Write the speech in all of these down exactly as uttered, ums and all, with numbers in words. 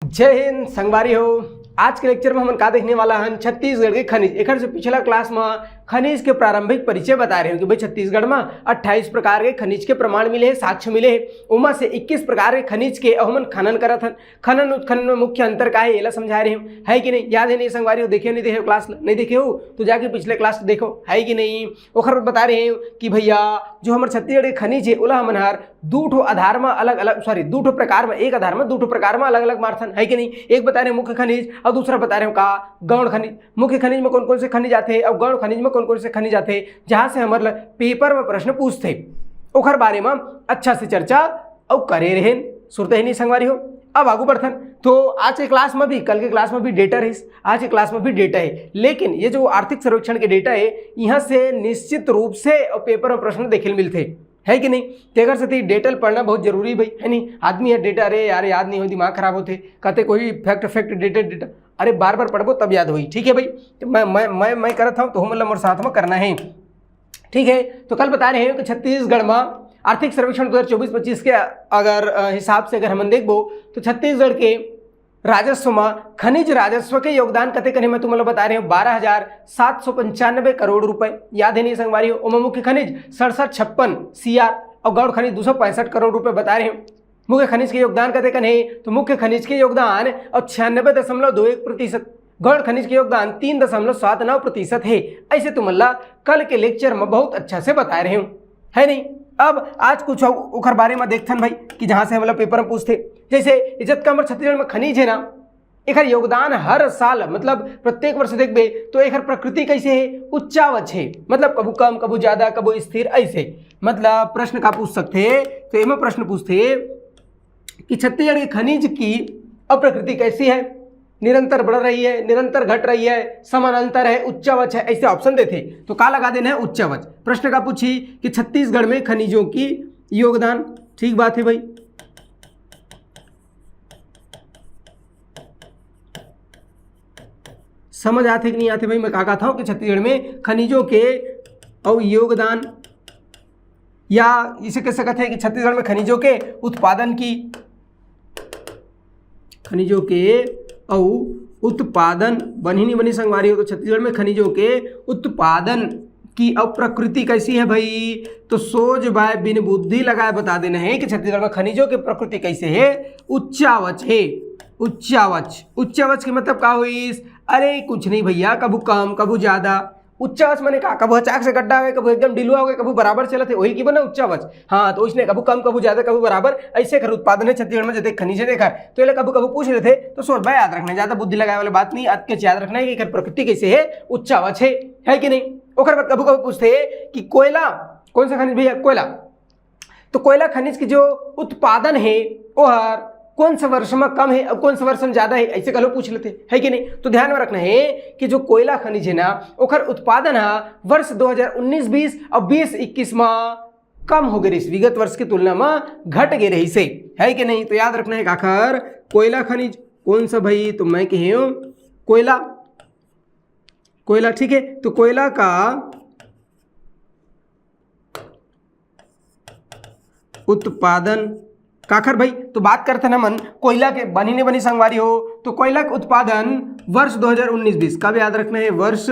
जय हिंद संगवारी हो। आज के लेक्चर में हमन का देखने वाला हन, छत्तीसगढ़ के खनिज। एकर से पिछला क्लास में खनिज के प्रारंभिक परिचय बताए रहे हन कि भाई छत्तीसगढ़ में अट्ठाईस प्रकार के खनिज के प्रमाण मिले हे, साक्ष्य मिले हे। ओमा से इक्कीस प्रकार के खनिज के अब हमन खनन करत हन। खनन उत्खनन में मुख्य अंतर का हे, एला समझाए रहे हन, है कि नहीं? याद हे नहीं संगवारी हो, देखे नहीं देखे हो क्लास, नहीं देखे हो तो जाके पिछले क्लास देखो, है कि नहीं? ओखर बताए रहे हन कि भैया जो हमर छत्तीसगढ़ के खनिज हे ओला हमन हर दू ठो आधार में अलग अलग, सॉरी, दू ठो प्रकार में, एक आधार में दू ठो प्रकार में अलग अलग मारथन, है कि नहीं? एक बताए रहे हन मुख्य खनिज और दूसरा बताए रहे हन का गौण खनिज। मुख्य खनिज में कौन कौन से खनिज आथे और गौण खनिज में कौन कौन से खनिज आथे, जहाँ से हमर ल पेपर में प्रश्न पूछथे, ओखर बारे में अच्छा से चर्चा अउ करे रहेन। सुरते ही नहीं संगवारी हो। अब आगू बढ़थन। तो आज के क्लास में भी, कल के क्लास में भी डेटा रहिस, आज के क्लास में भी डेटा हे, लेकिन ये जो आर्थिक सर्वेक्षण के डेटा हे, यहाँ से निश्चित रूप से पेपर में प्रश्न देखे ल मिलथे, है कि नहीं? तेकर सेती डेटा ल पढ़ना बहुत जरूरी भाई, है नहीं? आदमी हे डेटा, अरे यार याद नहीं हो, दिमाग खराब होथे, कहते कोई फैक्ट फैक्ट डेटा डेटा, अरे बार बार पढ़बो तब याद होई, ठीक है भाई? तो मैं मैं मैं मैं करत हूँ, तो हमन ला मोर साथ में करना है, ठीक है? तो कल बताए रहे हन कि छत्तीसगढ़ में आर्थिक सर्वेक्षण दो हज़ार चौबीस पच्चीस के अगर अ, हिसाब से अगर हमन देखबो तो छत्तीसगढ़ के राजस्व में खनिज राजस्व के योगदान कते कने मैं तुमन ला बताए रहे हूँ, बारह हजार सात सौ पंचानबे करोड़ रुपए। याद हे नहीं संगवारी हो, ओमा मुख्य खनिज सड़सठ छप्पन सीआर और गौण खनिज दो सौ पैंसठ करोड़ रुपए बताए रहे हूँ। मुख्य खनिज के योगदान कते कन हे, तो मुख्य खनिज के योगदान अब छियानबे दशमलव दो एक प्रतिशत, गौण खनिज के योगदान तीन दशमलव सात नौ प्रतिशत हे। ऐसे तुमन ला कल के लेक्चर में बहुत अच्छा से बताए रहे हूँ, है नहीं? अब आज कुछ अउ ओखर बारे में देखथन भाई कि जहाँ से हमला पेपर में पूछथे, जैसे ये जतका हमर छत्तीसगढ़ में खनिज हे ना, एखर योगदान हर साल, मतलब प्रत्येक वर्ष देखबे तो एखर प्रकृति कैसे हे, उच्चावच हे, मतलब कभू कम, कभू ज्यादा, कभू स्थिर, ऐसे। मतलब प्रश्न का पूछ सकथे, तो एमा प्रश्न पूछथे कि छत्तीसगढ़ के खनिज की अब प्रकृति कैसी है, निरंतर बढ़ रही है, निरंतर घट रही है, समानांतर है, उच्चावच है, ऐसे ऑप्शन देथे। तो का लगा देना है? उच्चावच। प्रश्न का पूछी कि छत्तीसगढ़ में खनिजों की योगदान, ठीक बात है भाई, समझ आथे कि नहीं आथे भाई? मैं का कहत हूँ कि छत्तीसगढ़ में खनिजों के अउ योगदान, या इसे कह सकत है कि छत्तीसगढ़ में खनिजों के उत्पादन की, खनिजों के अउ उत्पादन, बनही नहीं बनही संगवारी हो, तो छत्तीसगढ़ में खनिजों के उत्पादन की अउ प्रकृति कैसी है भाई? तो सोझ बाय बिन बुद्धि लगाए बता देना है कि छत्तीसगढ़ में खनिजों की प्रकृति कैसे है, उच्चावच है। उच्चावच, उच्चावच के मतलब का होइस? अरे कुछ नहीं भैया, कभू कम कभू ज्यादा। उच्चावच माने का? कभू अचाक से गड्ढा हो गे, कभू एकदम डिलवा हो गे, कभू बराबर चलत हे, वही की बना उच्चावच। हाँ, तो इसने कभू कम कभू ज्यादा कभू बराबर, ऐसे कर उत्पादन है छत्तीसगढ़ में, जो देख खनिज हे देख, तो एला कभू कभू पूछ लेथे, तो सोच बाय याद रखना, ज्यादा बुद्धि लगाए वाली बात नहीं, अतकेच याद रखना है कि एकर प्रकृति कैसे है, उच्चावच है, है कि नहीं? ओकर बाद कभू कभू पूछथे कि कोयला, कौन सा खनिज भैया? कोयला। तो कोयला खनिज के जो उत्पादन हे, ओहर कौन सा वर्ष में कम हे और कौन सा वर्ष में ज्यादा हे, ऐसे कलो पूछ लेथे, है कि नहीं? तो ध्यान में रखना है कि जो कोयला खनिज है ना, ओकर उत्पादन हा वर्ष दो हज़ार उन्नीस बीस और बीस इक्कीस में कम हो गए रहिस, विगत वर्ष की तुलना में घट गए रहिस हे, है कि नहीं? तो याद रखना है काखर, कोयला खनिज। कौन सा भाई? तो मैं कहे हूँ कोयला, कोयला, ठीक है। तो कोयला का उत्पादन काखर भाई? तो बात करते ना मन कोयला के, बनी नहीं बनी संगवारी हो, तो कोयला के उत्पादन वर्ष दो हज़ार उन्नीस बीस, कब याद रखना है? वर्ष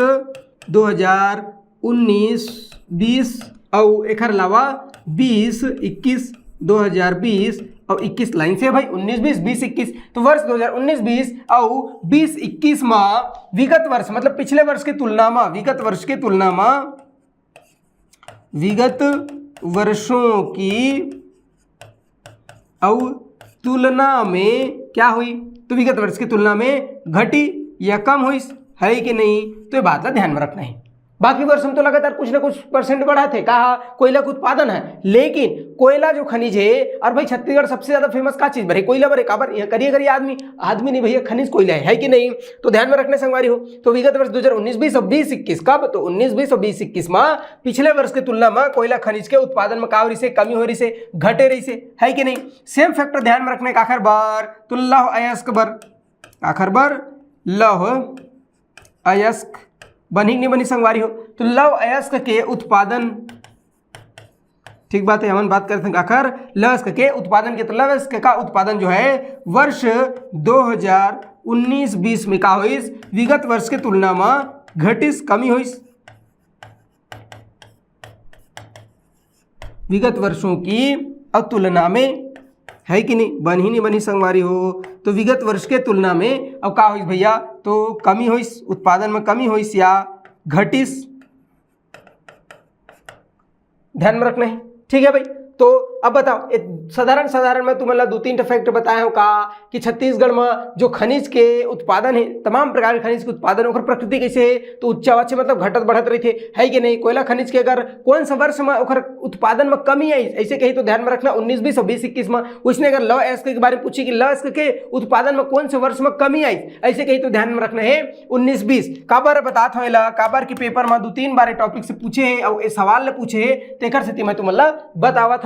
दो हज़ार उन्नीस बीस, अउ एकर अलावा बीस इक्कीस, दो हज़ार बीस और इक्कीस लाइन से भाई, उन्नीस बीस, बीस इक्कीस, तो वर्ष दो हज़ार उन्नीस बीस और बीस इक्कीस में विगत वर्ष, मतलब पिछले वर्ष की तुलना में, विगत वर्ष की तुलना में, विगत वर्षों की अउ तुलना में क्या हुई? तो विगत वर्ष की तुलना में घटी या कम हुई, है कि नहीं? तो ये बात ला ध्यान में रखना है। बाकी वर्ष में तो लगातार कुछ ना कुछ परसेंट बढ़ाथे, कहा कोयला का उत्पादन है, लेकिन कोयला जो खनिज है, और भाई छत्तीसगढ़ सबसे ज्यादा फेमस का चीज बर हे? कोयला बर हे। काबर? यहाँ करिए करिए आदमी, आदमी नहीं भैया, खनिज कोयला है, है कि नहीं? तो ध्यान में रखने संगवारी हो। तो विगत वर्ष दो हज़ार उन्नीस बीस और बीस इक्कीस, कब? तो उन्नीस बीस और बीस इक्कीस में पिछले वर्ष की तुलना में कोयला खनिज के उत्पादन में का हो रहिसे? कमी हो रहिसे, घटे रहिसे, है कि नहीं? सेम फैक्टर ध्यान में रखने काखर बर, तो लौह अयस्क बर, काखर बर? लौह अयस्क। बनी नहीं बनी संगवारी हो? तो लौह अयस्क के उत्पादन ठीक बात है, हमन बात करथन काखर, लवस्क के उत्पादन के। तो लवस्क का उत्पादन जो है वर्ष दो हज़ार उन्नीस बीस में का होइस, विगत वर्ष के तुलना में घटिस, कमी होइस, विगत वर्षों की अवतुलना में, है कि नहीं? बनही नहीं बनही संगवारी हो, तो विगत वर्ष के तुलना में अब का होइस भैया, तो कमी होइस, उत्पादन में कमी होइस या घटिस, ध्यान में रखना है। ठीक है भाई, तो अब बताओ, ए, साधारण साधारण मैं तुमन ला दो तीन ठो फैक्ट बताए हूँ का कि छत्तीसगढ़ में जो खनिज के उत्पादन है, तमाम प्रकार के खनिज के उत्पादन, ओकर प्रकृति कैसे है, तो उच्चावाच्य मतलब घटत बढ़त रहिथे, है कि नहीं? कोयला खनिज के अगर कौन सा वर्ष में ओकर उत्पादन में कमी आई, ऐसे कही तो ध्यान में रखना उन्नीस बीस और बीस इक्कीस में। उसने अगर लवस्क के बारे में पूछी कि लवस्क के उत्पादन में कौन से वर्ष में कमी आई, ऐसे कही तो ध्यान में रखना है उन्नीस बीस। काबर बतात हूँ एला, काबर कि पेपर में दो तीन बार टॉपिक से पूछे है और ए सवाल ले पूछे है, तेकर सेती मैं तुमन ला बतावत हूँ।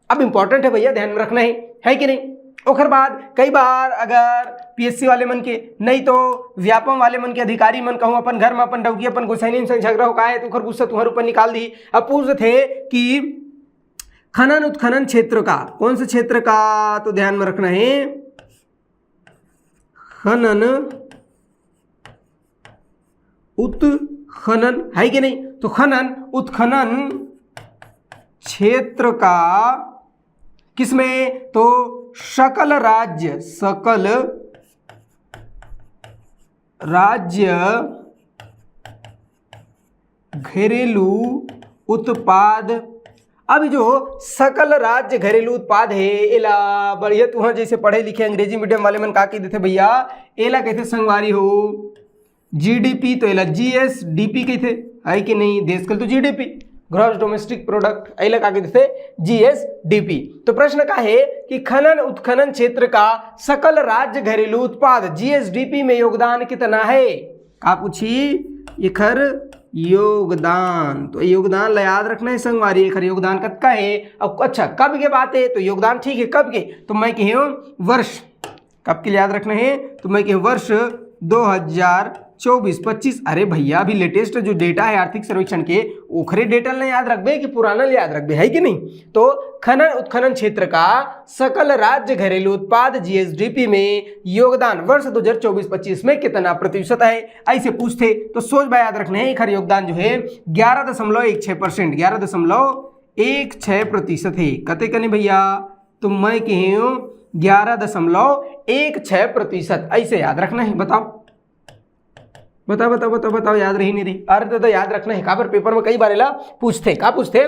अब इंपॉर्टेंट है भैया, ध्यान में रखना है, है कि नहीं? ओकर बाद कई बार अगर पीएससी वाले मन के, नहीं तो व्यापम वाले मन के अधिकारी मन कहूँ, अपन घर में अपन डौकी अपन गोसैनी से झगड़ा हो का है, तो ओकर गुस्सा तुम्हारे ऊपर निकाल दी। अब पूछथे कि खनन उत्खनन क्षेत्र का, कौन से क्षेत्र का, तो ध्यान में रखना है खनन उत्खनन, है कि नहीं? तो खनन उत्खनन क्षेत्र का किसमें, तो सकल राज्य, सकल राज्य घरेलू उत्पाद। अब जो सकल राज्य घरेलू उत्पाद है, एला बढ़िया तुहा जैसे पढ़े लिखे अंग्रेजी मीडियम वाले मन का कह देते भैया, एला कहते संगवारी हो जीडीपी, तो एला जीएसडीपी कहते, है कि नहीं? देश के तो जीडीपी, ग्रॉस डोमेस्टिक प्रोडक्ट, एला का कहते जीएसडीपी। तो प्रश्न का है कि खनन उत्खनन क्षेत्र का सकल राज्य घरेलू उत्पाद जीएसडीपी में योगदान कितना है? का पूछी? एखर योगदान। तो योगदान ला याद रखना है संगवारी, एखर योगदान कतका है। अब अच्छा, कब के बात है, तो योगदान ठीक है, कब के? तो मैं कहे हूँ वर्ष, कब के लिए याद रखना है, तो मैं कहे वर्ष दो हज़ार चौबीस पच्चीस। अरे भैया, अभी लेटेस्ट जो डेटा है आर्थिक सर्वेक्षण के, ओखरे डेटा ला याद रखबे कि पुराना ला याद रखबे, है कि नहीं? तो खनन उत्खनन क्षेत्र का सकल राज्य घरेलू उत्पाद जीएसडीपी में योगदान वर्ष दो हज़ार चौबीस पच्चीस में कितना प्रतिशत है, ऐसे पूछते तो सोच बा याद रखना है, एखर योगदान जो है ग्यारह दशमलव एक छः परसेंट, ग्यारह दशमलव एक छः प्रतिशत है। कते कने भैया? तो मैं कहे हूँ ग्यारह दशमलव एक छः प्रतिशत, ऐसे याद रखना है। बताओ, बताओ, बताओ, बताओ, बताओ, याद रही नहीं रही? अरे दादा, याद रखना है, काबर पेपर में कई बार एला पूछते, का पूछते?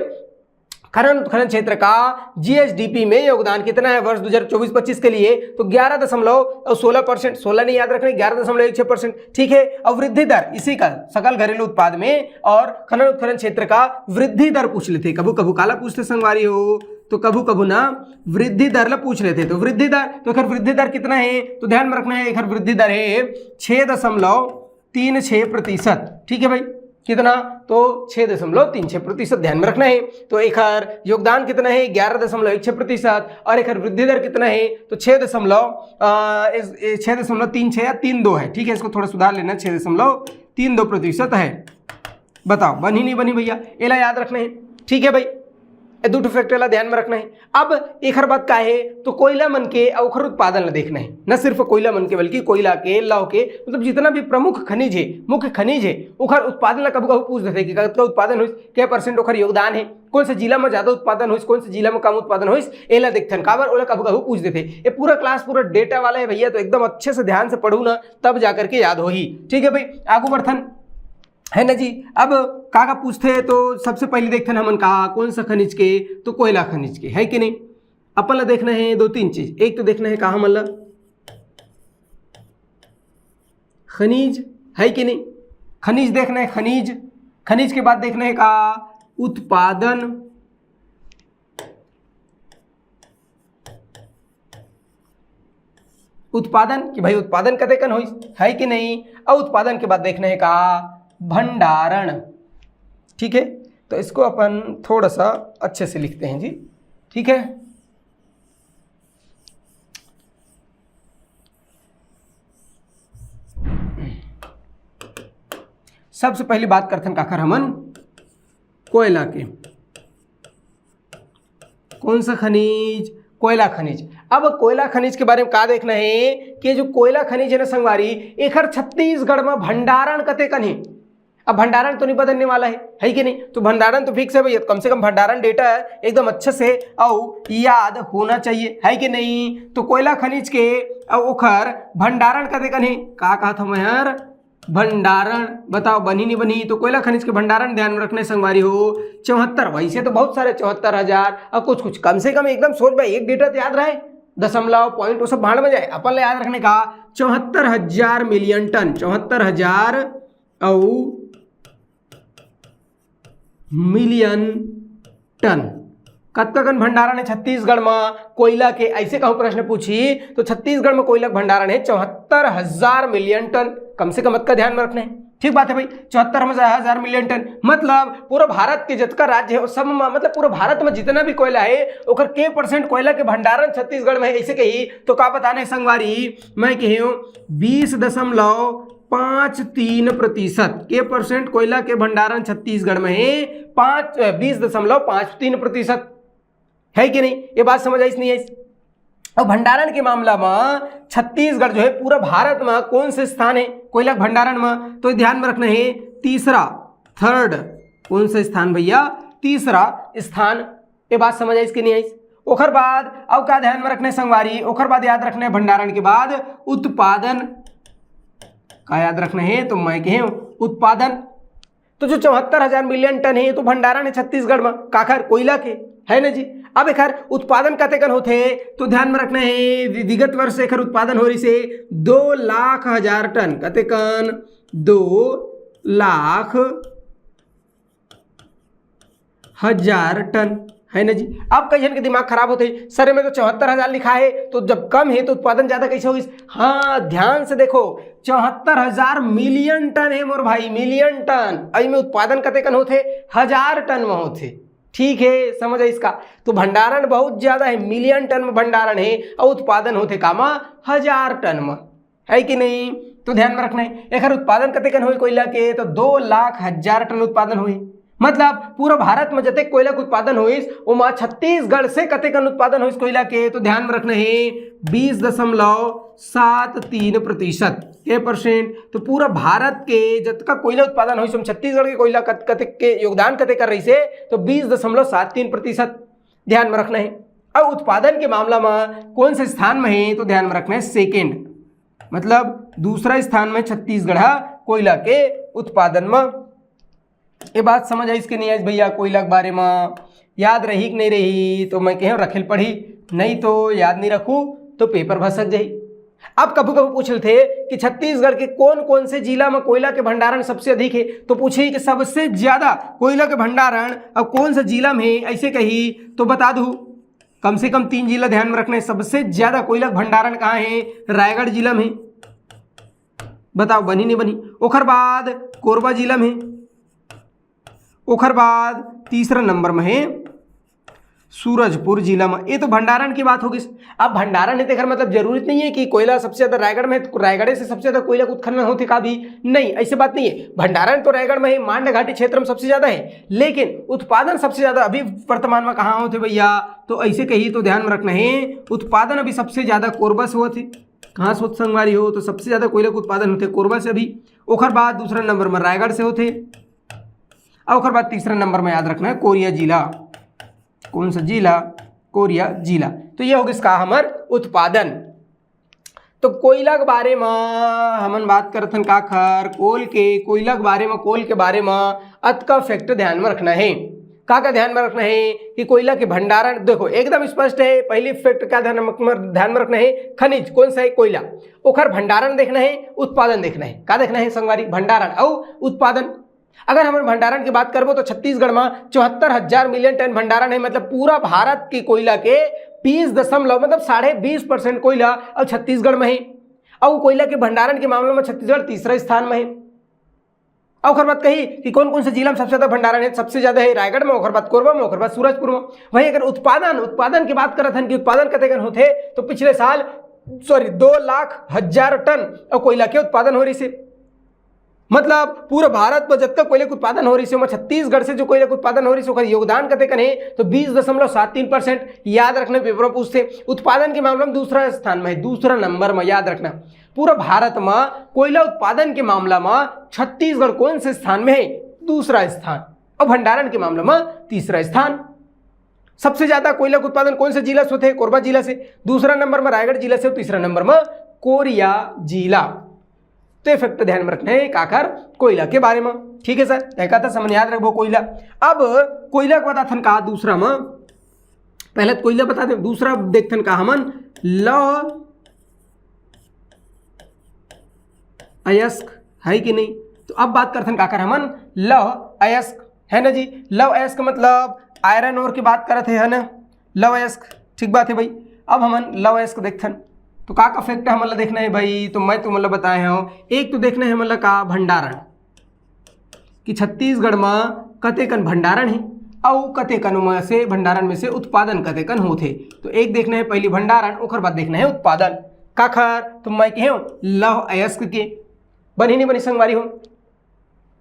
खनन उत्खनन क्षेत्र का जीएसडीपी में योगदान कितना है वर्ष दो हज़ार चौबीस पच्चीस के लिए? तो ग्यारह दशमलव और सोलह परसेंट, सोलह नहीं याद रखना, ग्यारह दशमलव एक छः परसेंट, ठीक है। और वृद्धि दर, इसी का सकल घरेलू उत्पाद में और खनन उत्खनन क्षेत्र का वृद्धि दर पूछ लेते, कभू कभू काला पूछते संगवारी हो, तो कभू कभू ना वृद्धि दर ला पूछ लेते। तो वृद्धि दर, तो एखर वृद्धि दर कितना है? तो ध्यान में रखना है, एखर वृद्धि दर है छः दशमलव तीन छः प्रतिशत, ठीक है भाई, कितना? तो छः दशमलव तीन छः प्रतिशत, ध्यान में रखना है। तो एखर योगदान कितना है? ग्यारह दशमलव एक छः प्रतिशत। और एखर वृद्धि दर कितना है? तो छः दशमलव, अ, इस, ए, छः दशमलव तीन छः या तीन दो है, ठीक है, इसको थोड़ा सुधार लेना, छः दशमलव तीन दो प्रतिशत है। बताओ, बनी नहीं बनी भैया? एला याद रखना है, ठीक है भाई, ए दू ठो फैक्टर ला ध्यान में रखना है। अब एखर बात का है, तो कोयला मन के अउ ओखर उत्पादन ला देखना है, न सिर्फ कोयला मन के, बल्कि कोयला के, लौह के, मतलब जितना भी प्रमुख खनिज है, मुख्य खनिज है, ओखर उत्पादन ला कभू कभू पूछ देथे कि कतका उत्पादन होइस, के परसेंट ओखर योगदान है, कौन से जिला में ज्यादा उत्पादन होइस, कौन से जिला में कम उत्पादन होइस, एला देखथन। काबर ओला कभू कभू पूछ देथे। ये पूरा क्लास पूरा डेटा वाला है भैया, तो एकदम अच्छे से ध्यान से पढ़ू ना, तब जा करके याद होही। ठीक है भाई, आगू बढ़थन, है ना जी। अब का का पूछथे, तो सबसे पहले देखथन हमन का, कौन सा खनिज के, तो कोयला खनिज के, है कि नहीं? अपन ला देखना है दो तीन चीज। एक तो देखना है का हमन ला खनिज, है कि नहीं? खनिज देखना है, खनिज। खनिज के बाद देखना है का, उत्पादन। उत्पादन कि भाई उत्पादन कतेकन होइस, है कि नहीं? और उत्पादन के बाद देखना है का, भंडारण। ठीक है, तो इसको अपन थोड़ा सा अच्छे से लिखते हैं जी। ठीक है, सबसे पहली बात करथन काकर हमन, कोयला के। कौन सा खनिज? कोयला खनिज। अब कोयला खनिज के बारे में का देखना है कि जो कोयला खनिज है ना संगवारी, एखर छत्तीसगढ़ में भंडारण कतेकन है। अब भंडारण तो नहीं बदलने वाला है, है कि नहीं? तो भंडारण तो फिक्स है भैया, कम से कम भंडारण डेटा एकदम अच्छे से और याद होना चाहिए, है कि नहीं? तो कोयला खनिज के और ओखर भंडारण कतेकन है, का कहा था मैं यार? भंडारण बताओ, बनी नहीं बनी? तो कोयला खनिज के भंडारण ध्यान में रखने संगवारी हो, चौहत्तर, वैसे तो बहुत सारे, चौहत्तर हजार और कुछ कुछ, कम से कम एकदम सोच भाई, एक डेटा तो याद रहे, दशमलव, पॉइंट, वो सब भाड़ में जाए, अपन ला याद रखने का चौहत्तर हजार मिलियन टन, चौहत्तर हजार और मिलियन टन। कतका कन भंडारण है छत्तीसगढ़ में कोयला के, ऐसे कहूँ प्रश्न पूछी तो छत्तीसगढ़ में कोयला के भंडारण है चौहत्तर हजार मिलियन टन। कम से कम अतका ध्यान में रखना है, ठीक बात है भाई, चौहत्तर हजार मिलियन टन, मतलब पूरा भारत के जितना राज्य है, सब में, मतलब पूरा भारत में जितना भी कोयला है, ओकर के परसेंट कोयला के भंडारण छत्तीसगढ़ में है, ऐसे कही तो का बताने संगवारी, मैं कही हूँ बीस दशमलव पाँच तीन प्रतिशत के परसेंट कोयला के भंडारण छत्तीसगढ़ में है, पाँच, बीस दशमलव पाँच तीन प्रतिशत, है कि नहीं? ये बात समझ आइस नहीं आइस? और भंडारण के मामला में छत्तीसगढ़ जो है पूरा भारत में कौन से स्थान है कोयला के भंडारण में, तो ध्यान में रखना है तीसरा, थर्ड। कौन सा स्थान भैया? तीसरा स्थान। ये बात समझ आइस कि नहीं आइस? ओखर बाद अब का ध्यान में रखने संगवारी, ओखर बाद याद रखने भंडारण के बाद उत्पादन, का याद रखना है? तो मैं कहे उत्पादन। तो जो चौहत्तर हजार मिलियन टन है, ये तो भंडारण है छत्तीसगढ़ में, काखर? कोयला के, है ना जी? अब एखर उत्पादन कतेकन होथे, तो ध्यान में रखना है, वि-, विगत वर्ष एखर उत्पादन हो रही से दो लाख हजार टन। कतेकन? दो लाख हजार टन, है ना जी? अब कई झन के दिमाग खराब होथे, सर, में तो चौहत्तर हजार लिखा है, तो जब कम है तो उत्पादन ज्यादा कैसे होइस? हाँ, ध्यान से देखो, चौहत्तर हजार मिलियन टन है मोर भाई, मिलियन टन। अई में उत्पादन कतेकन होथे? हजार टन में होथे। ठीक है, समझ आइस का? तो भंडारण बहुत ज्यादा है, मिलियन टन में भंडारण है और उत्पादन होथे का मा? हजार टन में, है कि नहीं? तो ध्यान में रखना है, एखर उत्पादन कतेकन होई कोयला के? तो दो लाख हजार टन उत्पादन होई। मतलब पूरा भारत में जतेक कोयला के उत्पादन होइस, ओमा छत्तीसगढ़ से कतेकन उत्पादन होइस कोयला के? तो ध्यान में रखना है, बीस दशमलव सात तीन प्रतिशत के परसेंट। तो पूरा भारत के जतका कोयला उत्पादन होइस, ओमा छत्तीसगढ़ के कोयला कत-, कतेक के योगदान कतेक कर रहिसे, तो बीस दशमलव सात तीन प्रतिशत। ध्यान में रखना है। अब उत्पादन के मामला में कौन से स्थान में है, तो ध्यान में रखना है, सेकेंड, मतलब दूसरा स्थान में छत्तीसगढ़ है कोयला के उत्पादन में। ये बात समझ आइस कि नहीं आइस भैया? कोयला के बारे में याद रही कि नहीं रही? तो मैं कहे रखेल पढ़ी, नहीं तो याद नहीं रखू तो पेपर भसक जाही। अब कभू कभू पूछ लेथे कि छत्तीसगढ़ के कौन कौन से जिला में कोयला के भंडारण सबसे अधिक है, तो पूछी कि सबसे ज्यादा कोयला के भंडारण अब कौन सा जिला में है, ऐसे कही तो बता दू। कम से कम तीन जिला ध्यान में रखना है, सबसे ज्यादा कोयला के भंडारण कहाँ है? रायगढ़ जिला में। बताओ बनी नहीं बनी? ओखर बाद कोरबा जिला में, ओखर बाद तीसरा नंबर में है सूरजपुर जिला में। ये तो भंडारण की बात होगी। अब भंडारण है, तेकर मतलब जरूरत नहीं है कि कोयला सबसे ज्यादा रायगढ़ में है, तो रायगढ़ से सबसे ज्यादा कोयला उत्खनन होथे का भी? नहीं, ऐसे बात नहीं है। भंडारण तो रायगढ़ में है, मांड घाटी क्षेत्र में सबसे ज्यादा है, लेकिन उत्पादन सबसे ज्यादा अभी वर्तमान में कहाँ होथे भैया? तो ऐसे कही तो ध्यान में रखना है, उत्पादन अभी सबसे ज्यादा कोरबा से होथे। कहाँ से होथे संगवारी हो? तो सबसे ज्यादा कोयला के उत्पादन होथे कोरबा से अभी। ओखर बाद दूसरा नंबर में रायगढ़ से होथे, और ओखर बाद तीसरा नंबर में याद रखना है कोरिया जिला। कौन सा जिला? कोरिया जिला। तो ये होगिस का हमर उत्पादन। तो कोयला के बारे में हमन बात करत हन काखर, कोल के, कोयला के बारे में, कोल के बारे में अतका फैक्ट ध्यान में रखना है। का का ध्यान में रखना है कि कोयला के भंडारण, देखो एकदम स्पष्ट है। पहली फैक्ट का ध्यान में, ध्यान में रखना है? खनिज। कौन सा है? कोयला। ओखर भंडारण देखना है, उत्पादन देखना है। का देखना है संगवारी? भंडारण और उत्पादन। अगर हमन भंडारण की बात करबो तो छत्तीसगढ़ में चौहत्तर हजार मिलियन टन भंडारण है, मतलब पूरा भारत के कोयला के बीस दशमलव, मतलब साढ़े बीस परसेंट कोयला और छत्तीसगढ़ में है। और कोयला के भंडारण के मामले में छत्तीसगढ़ तीसरा स्थान में है। और ओखर बात कही कि कौन कौन से जिला में सबसे ज्यादा भंडारण है, सबसे ज्यादा है रायगढ़ में, ओखर बाद कोरबा में, ओखर बाद सूरजपुर में। वहीं अगर उत्पादन, उत्पादन की बात करत हन कि उत्पादन कतेकन होथे, तो पिछले साल, सॉरी, दो लाख हजार टन और कोयला के उत्पादन हो रही से। मतलब पूरा भारत में जतका कोयला के उत्पादन हो रहिस हे, ओमा छत्तीसगढ़ से जो कोयला के उत्पादन हो रहिस हे, ओकर योगदान कतेकन हे, तो बीस दशमलव सात तीन परसेंट। याद रखना, पेपर में पूछथे। उत्पादन के मामला में दूसरा स्थान में हे, दूसरा नंबर में, याद रखना। पूरा भारत में कोयला उत्पादन के मामला में छत्तीसगढ़ कौन से स्थान में हे? दूसरा स्थान। और भंडारण के मामला में तीसरा स्थान। सबसे ज्यादा कोयला के उत्पादन कौन से जिला से होथे? कोरबा जिला से। दूसरा नंबर में रायगढ़ जिला से, तीसरा नंबर में कोरिया जिला। तो ये फैक्ट ध्यान में रखना हे काकर, कोयला के बारे में। ठीक है सर, तय का था समझ याद रखबो कोयला। अब कोयला के बताथन का दूसरा में, पहले तो कोयला बता दे, दूसरा देखथन का हमन, लौह अयस्क, है कि नहीं? तो अब बात करथन काकर हमन, लौह अयस्क, है ना जी। लौह अयस्क मतलब आयरन ओर की बात करत हे, है ना, लौह अयस्क। ठीक बात है भाई। अब हमन लौह अयस्क देखथन, तो का का फैक्ट हमन ला देखना है भाई? तो मैं तुमन ला बताए हूँ, एक तो देखना है हमन ला का भंडारण, कि छत्तीसगढ़ में कतेकन भंडारण है, अउ कतेकन में से, भंडारण में से उत्पादन कतेकन होथे। तो एक देखना है पहली भंडारण, ओकर बाद देखना है उत्पादन। काखर? तो मैं कहे हूँ लौह अयस्क के। बनी नहीं बनी संगवारी हो?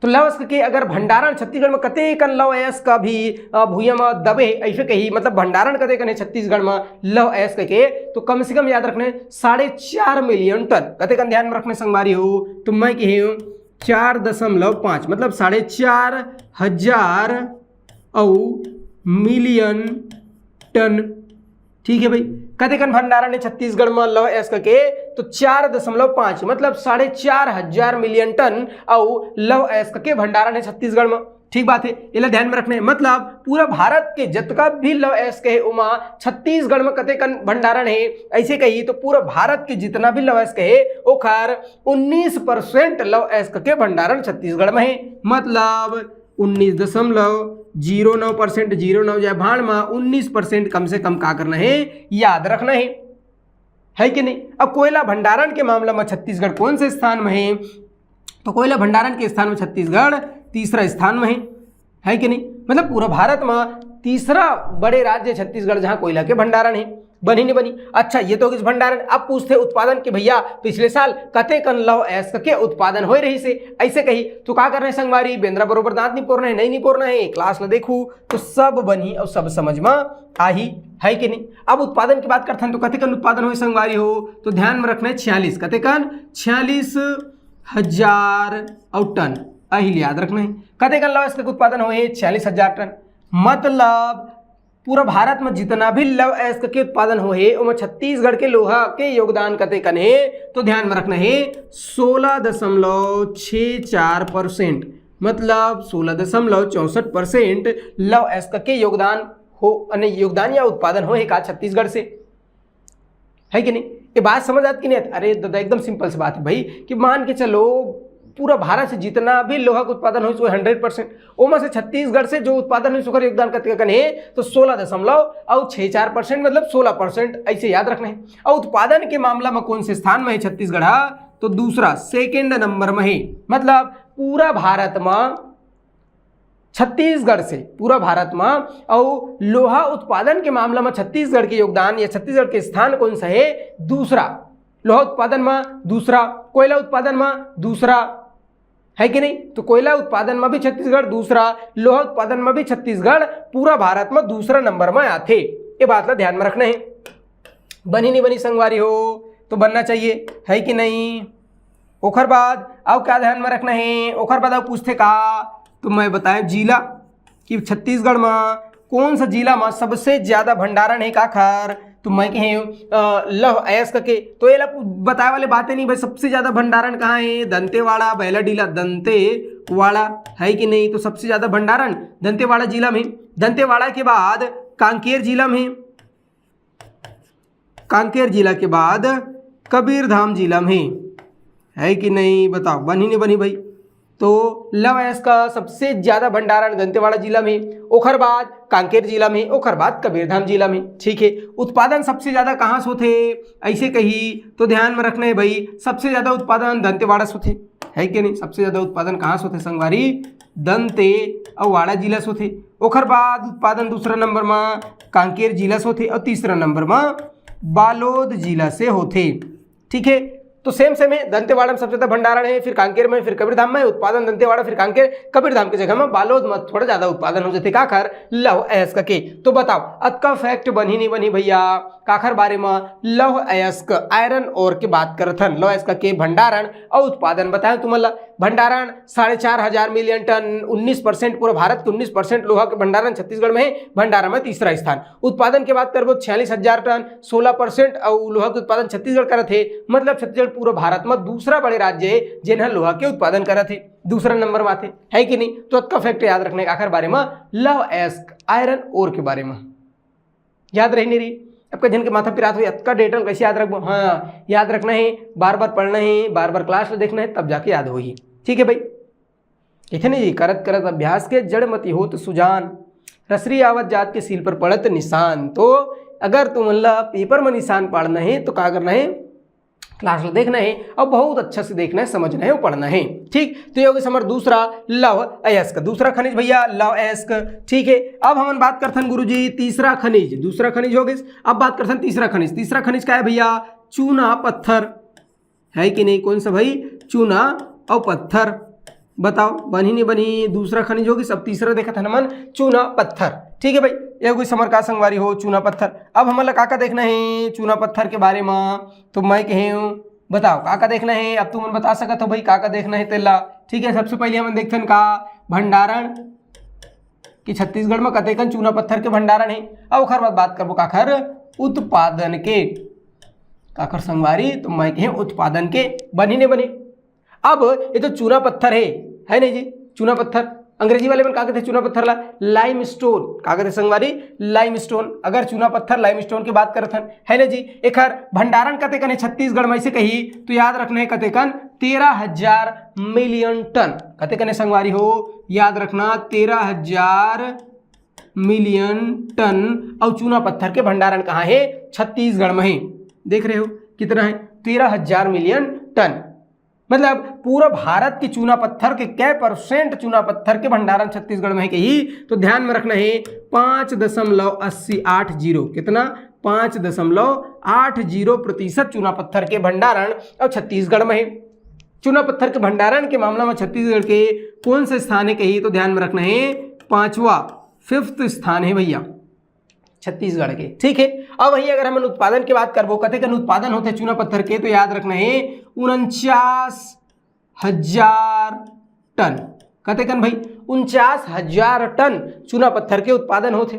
तो लौह अयस्क के अगर भंडारण छत्तीसगढ़ में कतेकन लौह अयस्क अभी, अ, भुइयां में दबे हे, ऐसे कही, मतलब भंडारण कतेकन है छत्तीसगढ़ में लौह अयस्क के, तो कम से कम याद रखना है साढ़े चार मिलियन टन। कतेकन ध्यान में रखना है संगवारी हो? तो मैं कहे हूँ चार दशमलव पाँच, मतलब साढ़े चार हजार अउ मिलियन टन। ठीक है भाई, कतेकन भंडारण है छत्तीसगढ़ में लौह अयस्क के? तो चार दशमलव पाँच, मतलब साढ़े चार हजार मिलियन टन अउ लौह अयस्क के भंडारण है छत्तीसगढ़ में। ठीक बात है, एला ध्यान में रखना है। मतलब पूरा भारत के जतका भी लौह अयस्क है, ओमा छत्तीसगढ़ में कतेकन भंडारण है, ऐसे कही तो पूरा भारत के जितना भी लौह अयस्क है, ओखर उन्नीस परसेंट लौह अयस्क के भंडारण छत्तीसगढ़ में है। मतलब उन्नीस दशमलव जीरो नौ परसेंट, जीरो नौ जाए भाड़ में, उन्नीस परसेंट कम से कम का करना है, याद रखना है, है कि नहीं? अब कोयला भंडारण के मामला में छत्तीसगढ़ कौन से स्थान में है? तो कोयला भंडारण के स्थान में छत्तीसगढ़ तीसरा स्थान में है, है कि नहीं? मतलब पूरा भारत में तीसरा बड़े राज्य छत्तीसगढ़, जहां कोयला के भंडारण है। बनी नहीं बनी? अच्छा, ये तो हो गइस भंडारण। अब पूछथे उत्पादन के, भैया पिछले साल कतेकन लौह अयस्क के उत्पादन होए रहिस हे, ऐसे कही तो का करना है संगवारी? बेंदरा बरोबर दांत निपोरना है, नहीं निपोरना है, क्लास ला देखू तो सब बनही और सब समझ में आही, है कि नहीं? अब उत्पादन की बात करथन तो कतेकन उत्पादन होए संगवारी हो? तो ध्यान में रखना है छियालीस, कतेकन? छियालीस हजार और टन। अही याद रखना है, कतेकन लौह अयस्क के उत्पादन होए? छियालीस हजार टन। मतलब पूरा भारत में जितना भी लौह अयस्क के उत्पादन होए हे, ओमा छत्तीसगढ़ के लोहा के योगदान कतेकन हे? तो ध्यान में रखना है, सोलह दशमलव छः चार परसेंट, मतलब सोलह दशमलव चौसठ परसेंट लौह अयस्क के योगदान हो, यानी योगदान या उत्पादन होए हे का छत्तीसगढ़ से, है कि नहीं? ये बात समझ आत कि नहीं आत? अरे दादा, एकदम सिंपल सी बात है भाई, कि मान के चलो पूरा भारत से जितना भी लोहा के उत्पादन होइस, वो हंड्रेड परसेंट, ओमा से छत्तीसगढ़ से जो उत्पादन होइस, ओकर योगदान कतेकन हे? तो सोलह दशमलव और छः चार परसेंट, मतलब सोलह परसेंट, ऐसे याद रखना है। और उत्पादन के मामला में कौन से स्थान में है छत्तीसगढ़? हाँ, तो दूसरा, सेकेंड नंबर में है। मतलब पूरा भारत में छत्तीसगढ़ से, पूरा भारत में, और लोहा उत्पादन के मामला में छत्तीसगढ़ के योगदान या छत्तीसगढ़ के स्थान कौन सा है? दूसरा। लोहा उत्पादन में दूसरा, कोयला उत्पादन में दूसरा, है कि नहीं? तो कोयला उत्पादन में भी छत्तीसगढ़ दूसरा, लोहा उत्पादन में भी छत्तीसगढ़ पूरा भारत में दूसरा नंबर में आथे। ये बात ला ध्यान में रखना है। बनी नहीं बनी संगवारी हो? तो बनना चाहिए, है कि नहीं? ओखर बाद अउ क्या ध्यान में रखना है? ओखर बाद अउ पूछथे का, तो मैं बताएं जिला, कि छत्तीसगढ़ में कौन सा जिला में सबसे ज्यादा भंडारण है काखर? तो मैं कहे, अ, लौह अयस्क के। तो एला बताए वाले बातें नहीं भाई, सबसे ज्यादा भंडारण कहाँ है? दंतेवाड़ा, बैलाडीला, दंतेवाड़ा, है कि नहीं? तो सबसे ज्यादा भंडारण दंतेवाड़ा जिला में। दंतेवाड़ा के बाद कांकेर जिला में, कांकेर जिला के बाद कबीरधाम जिला में, है कि नहीं? बताओ, बनी नहीं बनी भाई? तो लौह अयस्क का सबसे ज्यादा भंडारण दंतेवाड़ा जिला में, ओखर बाद कांकेर जिला में, ओखर बाद कबीरधाम जिला में। ठीक है, उत्पादन सबसे ज्यादा कहाँ से होथे? ऐसे कही तो ध्यान में रखना है भाई, सबसे ज्यादा उत्पादन दंतेवाड़ा से होथे, है कि नहीं? सबसे ज्यादा उत्पादन कहाँ से होथे संगवारी? दंतेवाड़ा जिला से होथे। ओखर बाद उत्पादन दूसरा नंबर में कांकेर जिला से होथे और तीसरा नंबर में बालोद जिला से होथे। ठीक है, तो सेम सेम हे, दंतेवाड़ा में सबसे ज्यादा भंडारण हे, फिर कांकेर में, फिर कबीरधाम में उत्पादन दंतेवाड़ा, फिर कांकेर, कबीरधाम के जगह में बालोद में थोड़ा ज्यादा उत्पादन हो जाथे काखर, लौह अयस्क के। तो बताओ, अतका फैक्ट बनही नहीं बनही भैया, काखर बारे में? लौह अयस्क, आयरन ओर के बात करत हन, लौह अयस्क के भंडारण और उत्पादन बताए तुमन ला। भंडारण साढ़े चार हजार मिलियन टन, उन्नीस परसेंट, पूरा भारत के उन्नीस परसेंट लोहा के भंडारण छत्तीसगढ़ में हे, भंडारण में तीसरा स्थान। उत्पादन के बात करबो, छियालीस हजार टन, सोलह परसेंट, और लोहा के उत्पादन छत्तीसगढ़ करत हे, मतलब छत्तीसगढ़ पूरा भारत में दूसरा बड़े राज्य हे जेन ह लोहा के उत्पादन करत हे, दूसरा नंबर में आथे, है कि नहीं? तो अतका फैक्ट याद रखना हे काखर बारे में? लौह अयस्क, आयरन ओर के बारे में। याद रही नहीं रही? अब कई झन के माथा पिरात होही, अतका डिटेल कैसे याद रखबो? हाँ, याद रखना हे, बार बार पढ़ना हे, बार बार क्लास में देखना हे, तब जाके याद होही। ठीक है भाई, इथे नहीं जी, करत करत अभ्यास के जड़ मति होत सुजान, रसरी आवत जात के सील पर पड़त निशान। तो अगर तुमन ला पेपर में निशान पाड़ना हे तो का करना हे? क्लास ला देखना हे और बहुत अच्छा से देखना हे, समझना हे और पढ़ना हे। ठीक, तो ये हो गिस हमर दूसरा लौह अयस्क, दूसरा खनिज भैया लौह अयस्क। ठीक है, अब हमन बात करथन गुरुजी तीसरा खनिज, दूसरा खनिज हो गिस, अब बात करथन तीसरा खनिज। तीसरा खनिज का है भैया? चूना पत्थर, है कि नहीं? कौन सा भाई? चूना और पत्थर। बताओ, बनही नहीं बनही? दूसरा खनिज हो गिस, अब तीसरा देखत हन हमन, चूना पत्थर। ठीक है भाई, ये हो गिस हमर का संगवारी हो, चूना पत्थर। अब हमन ला का का देखना हे चूना पत्थर के बारे में? तो मैं कहे हूँ, बताओ का का देखना हे? अब तुमन बता सकत हो भाई का का देखना हे तेला। ठीक है, सबसे पहले हमन देखथन का, भंडारण, कि छत्तीसगढ़ में कतेकन चूना पत्थर के भंडारण हे। अब ओखर बाद बात करबो काखर? उत्पादन के। काखर संगवारी? तो मैं कहे उत्पादन के। बनही नहीं बनही? अब ये तो चूना पत्थर हे, है नहीं जी? चूना पत्थर, अंग्रेजी वाले मन का कथे चूना पत्थर ला? लाइमस्टोन। का कथे संगवारी? लाइमस्टोन। अगर चूना पत्थर लाइमस्टोन के बात करत हन, है ना जी? एखर भंडारण कतेकन हे छत्तीसगढ़ में, ऐसे कही तो याद रखना हे कतेकन? तेरह हजार मिलियन टन। कतेकन हे संगवारी हो? याद रखना, तेरह हजार मिलियन टन। और चूना पत्थर के भंडारण कहाँ हे? छत्तीसगढ़ में हे। देख रहे हो कितना हे? तेरह हजार मिलियन टन। मतलब पूरा भारत के चूना पत्थर के कै परसेंट चूना पत्थर के भंडारण छत्तीसगढ़ में हे कही, तो ध्यान में रखना हे, पाँच दशमलव अस्सी आठ जीरो। कितना? पाँच दशमलव आठ जीरो प्रतिशत चूना पत्थर के भंडारण अब छत्तीसगढ़ में हे। चूना पत्थर के भंडारण के मामला में छत्तीसगढ़ के कौन सा स्थान हे कही, तो ध्यान में रखना हे, पांचवा, फिफ्थ स्थान हे भैया छत्तीसगढ़ के। ठीक है, अब वही अगर हमन उत्पादन के बात करबो, कतेकन उत्पादन होथे चूना पत्थर के, तो याद रखना हे, उनचास हजार टन। कतेकन भाई? उनचास हजार टन चूना पत्थर के उत्पादन होथे।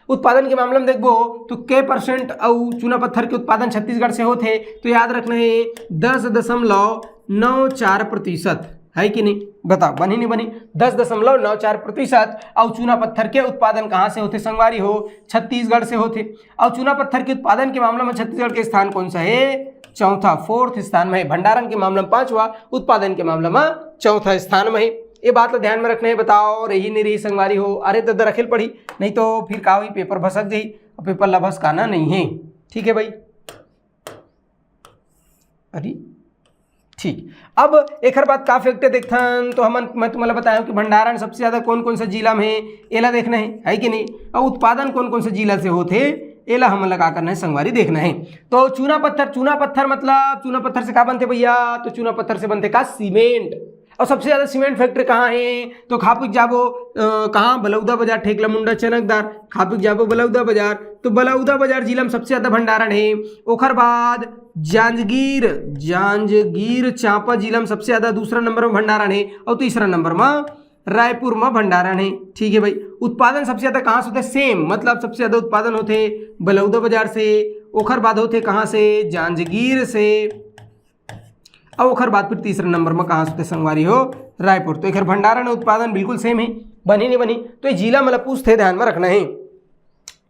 उत्पादन के मामला में देखबो तो कै परसेंट अउ चूना पत्थर के उत्पादन छत्तीसगढ़ से होथे, तो याद रखना हे, दस दशमलव नौ चार प्रतिशत। है कि नहीं? बताओ, बनही नहीं बनही? दस दशमलव नौ चार प्रतिशत। अउ चूना पत्थर के उत्पादन कहाँ से होथे संगवारी हो? छत्तीसगढ़ से होथे। अउ चूना पत्थर के उत्पादन के मामला में छत्तीसगढ़ के स्थान कौन सा हे? चौथा, फोर्थ स्थान में हे। भंडारण के मामला में पांचवा, उत्पादन के मामला में चौथा स्थान में हे। ये बात ला ध्यान में रखना हे। बताओ, रही नहीं रही संगवारी हो? अरे ददा, रखे ल पड़ी, नहीं तो फिर का होही, पेपर भसक जाही। पेपर ला भसकाना नहीं हे। ठीक है भाई, अरे ठीक, अब एखर बाद का फैक्ट देखथन, तो हमन, मैं तुम्हारा बताया कि भंडारण सबसे ज्यादा कौन कौन सा जिला में हे, एला देखना हे, है कि नहीं? और उत्पादन कौन कौन सा जिला से होथे, एला हमन ला का करना हे संगवारी, देखना हे। तो चूना पत्थर, चूना पत्थर मतलब चूना पत्थर से का बनथे भैया? तो चूना पत्थर से बनथे का? सीमेंट। और सबसे ज्यादा सीमेंट फैक्ट्री कहाँ हे? तो खापिक जाबो, अ, कहाँ? बलौदा बाजार, ठेकला मुंडा चनकदार। खापिक जाबो बलौदा बाजार, तो बलौदा बाजार जिला में सबसे ज्यादा भंडारण हे। ओखर बाद जांजगीर, जांजगीर चांपा जिला में सबसे ज्यादा दूसरा नंबर में भंडारण हे और तीसरा नंबर में रायपुर में भंडारण हे। ठीक है भाई, उत्पादन सबसे ज्यादा कहाँ से होथे? सेम, मतलब सबसे ज्यादा उत्पादन होथे बलौदा बाजार से, ओखर बाद होथे कहाँ से? जांजगीर से। अब ओखर बाद फिर तीसरा नंबर में कहाँ से होथे संगवारी हो? रायपुर। तो एखर भंडारण उत्पादन बिल्कुल सेम हे, बनही नहीं बनही? तो ये जिला मतलब पूछथे, ध्यान में रखना हे।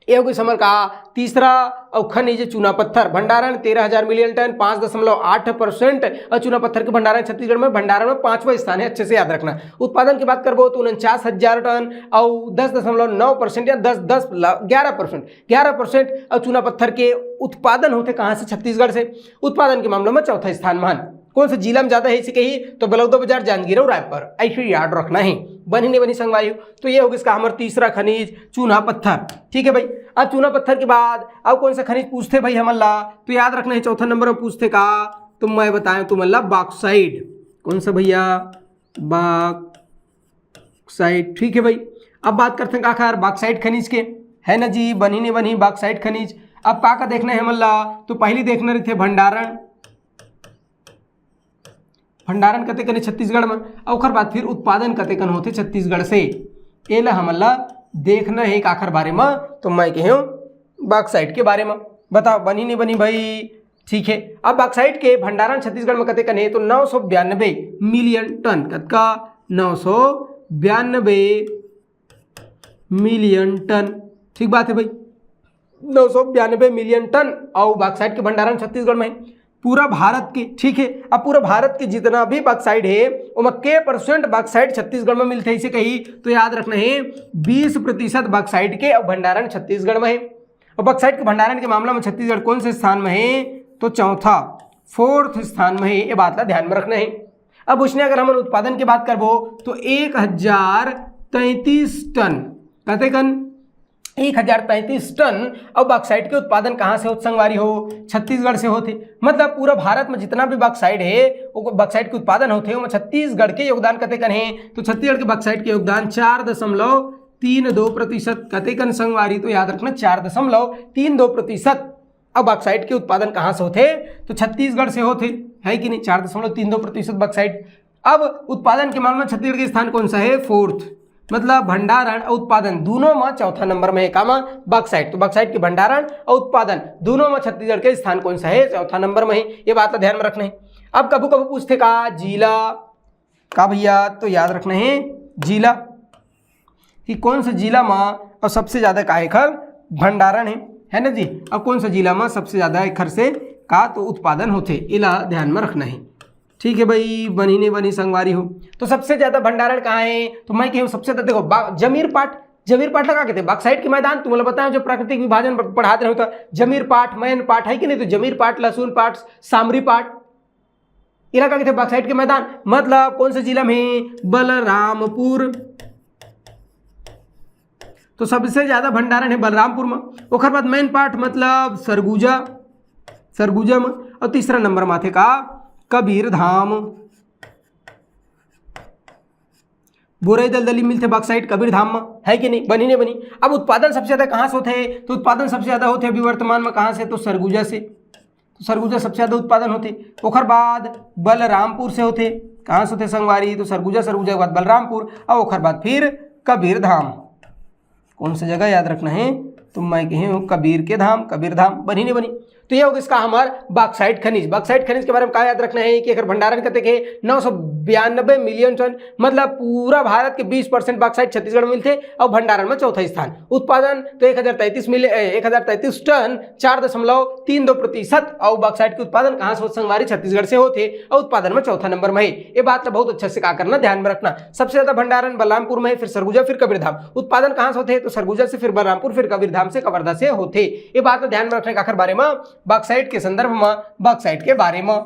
ये हो गिस हमर का? तीसरा अउ खनिज चूना पत्थर, भंडारण तेरह हजार मिलियन टन, पाँच दशमलव आठ परसेंट। और चूना पत्थर के भंडारण छत्तीसगढ़ में भंडारण में पांचवा स्थान हे, अच्छे से याद रखना। उत्पादन की बात करबो तो उनचास हजार टन और दस दशमलव नौ परसेंट या दस, दस, ग्यारह परसेंट, ग्यारह परसेंट और चूना पत्थर के उत्पादन होथे कहाँ से? छत्तीसगढ़ से। उत्पादन के मामला में चौथा स्थान में हन। कौन से जिला में ज्यादा हे इसे कही, तो बलौदा बाजार, जांजगीर और रायपुर, ऐसे याद रखना हे, बनही नहीं बनही संगवारी हो। तो ये हो गिस का हमर तीसरा खनिज चूना पत्थर। ठीक है भाई, अब चूना पत्थर के बाद अब कौन सा खनिज पूछथे भाई हमन ला, तो याद रखना हे चौथा नंबर में पूछथे का? तो मैं बताएं तुमन ला बॉक्साइट। कौन सा भैया? बॉक्साइट। ठीक है भाई, अब बात करते हैं काखर? बॉक्साइट खनिज के, है ना जी? बनही नहीं बनही बॉक्साइट खनिज। अब का का देखना है हमन ला? तो पहली देखना रहिथे भंडारण। भंडारण कते कने छत्तीसगढ़ में, अउ ओकर बाद फिर उत्पादन कते कन होथे छत्तीसगढ़ से, एला हमन ला देखना है काखर बारे में। तो मैं कहे हूँ बॉक्साइट के बारे में। बताओ, बनी नहीं बनी भाई? ठीक है, अब बॉक्साइट के भंडारण छत्तीसगढ़ में कते कन है? तो नौ सौ बयानबे मिलियन टन। कतका? नौ सौ बयानबे मिलियन टन। ठीक बात है भाई, नौ सौ बयानबे मिलियन टन। और बॉक्साइट के भंडारण छत्तीसगढ़ में है, पूरा भारत के। ठीक है, अब पूरा भारत के जितना भी बॉक्साइट है, ओमा के परसेंट बॉक्साइट छत्तीसगढ़ में मिलथे, इसे कही तो याद रखना है बीस प्रतिशत बॉक्साइट के अब भंडारण छत्तीसगढ़ में है। और बॉक्साइट के भंडारण के मामला में छत्तीसगढ़ कौन से स्थान में है? तो चौथा, फोर्थ स्थान में है। ये बात ला ध्यान में रखना है। अब उसने अगर हमन उत्पादन की बात करबो तो एक हजार तैंतीस टन, कते कन? एक हजार तैंतीस टन। अब बॉक्साइट के उत्पादन कहाँ से होत संगवारी हो? छत्तीसगढ़ से होथे। मतलब पूरा भारत में जितना भी बॉक्साइट है, वो बॉक्साइट के उत्पादन होथे, ओमा छत्तीसगढ़ के योगदान कते कन है? तो छत्तीसगढ़ के बॉक्साइट के योगदान चार दशमलव तीन दो प्रतिशत। कते कन संगवारी? तो याद रखना, चार दशमलव तीन दो प्रतिशत। अब बॉक्साइट के उत्पादन कहाँ से होथे? तो छत्तीसगढ़ से होथे, है कि नहीं? चार दशमलव तीन दो प्रतिशत बॉक्साइट। अब उत्पादन के मामले में छत्तीसगढ़ के स्थान कौन सा है? फोर्थ। मतलब भंडारण और उत्पादन दोनों में चौथा नंबर में है। कामा? बॉक्साइट। तो बॉक्साइट के भंडारण और उत्पादन दोनों में छत्तीसगढ़ के स्थान कौन सा है? चौथा नंबर में है। ये बात ला ध्यान में रखना है। अब कभू कभू पूछथे का जिला, का भैया? तो याद रखना है जिला, कि कौन सा जिला में और सबसे ज्यादा का एखर भंडारण है, है ना जी? और कौन सा जिला में सबसे ज्यादा एखर से का तो उत्पादन होथे, इला ध्यान में रखना है। ठीक है भाई, बनी नहीं बनी संगवारी हो? तो सबसे ज्यादा भंडारण कहाँ है? तो मैं कहूँ सबसे ज्यादा, देखो, बा-, जमीर पाट, जमीर पाट ला का कहते हैं? बॉक्साइट के मैदान। तुम्हें बताया जो प्राकृतिक विभाजन प-, पढ़ाते रहो तो जमीर पाट, मैन पाट, है कि नहीं? तो जमीर पाट, लहसुन पाट, सामरी पाट, इला का कहते हैं? बॉक्साइट के मैदान। मतलब कौन से जिला में? बलरामपुर। तो सबसे ज्यादा भंडारण है बलरामपुर में। ओकर बाद मैन पाट मतलब सरगुजा, सरगुजा में। और तीसरा नंबर में आथे का? कबीर धाम। बोरई दलदली मिलथे बॉक्साइट कबीर धाम में, है कि नहीं? बनी नहीं बनी? अब उत्पादन सबसे ज्यादा कहाँ से होथे? तो उत्पादन सबसे ज्यादा होथे अभी वर्तमान में कहाँ से? तो सरगुजा से। तो सरगुजा सबसे ज्यादा उत्पादन होथे। ओकर बाद बलरामपुर से होथे। कहाँ से होथे संगवारी? तो सरगुजा, सरगुजा के बाद बलरामपुर, और ओकर बाद फिर कबीर धाम। कौन सा जगह याद रखना है? तो मैं कहे हूँ कबीर के धाम, कबीर धाम। बनी नहीं बनी? तो ये हो गया इसका हमार बॉक्साइट खनिज। बॉक्साइट खनिज के बारे में का याद रखना है कि एकर भंडारण कतेक है? नौ सौ बयानबे मिलियन टन। मतलब पूरा भारत के बीस परसेंट बॉक्साइट छत्तीसगढ़ में मिलथे और भंडारण में चौथा स्थान। उत्पादन तो एक हजार तैंतीस मिलियन, एक हजार तैंतीस टन, चार दशमलव तीन दो प्रतिशत। और बॉक्साइट के उत्पादन कहाँ से होत संगवारी? छत्तीसगढ़ से होथे और उत्पादन में चौथा नंबर में है। ये बात तो बहुत अच्छा से का करना, ध्यान में रखना। सबसे ज्यादा भंडारण बलरामपुर में है, फिर सरगुजा, फिर कबीरधाम। उत्पादन कहाँ से होथे? तो सरगुजा से, फिर बलरामपुर, फिर कबीरधाम से, कवर्धा से होथे। ये बात ला ध्यान में रखना है काखर बारे में? बॉक्साइट के संदर्भ में, बॉक्साइट के बारे में।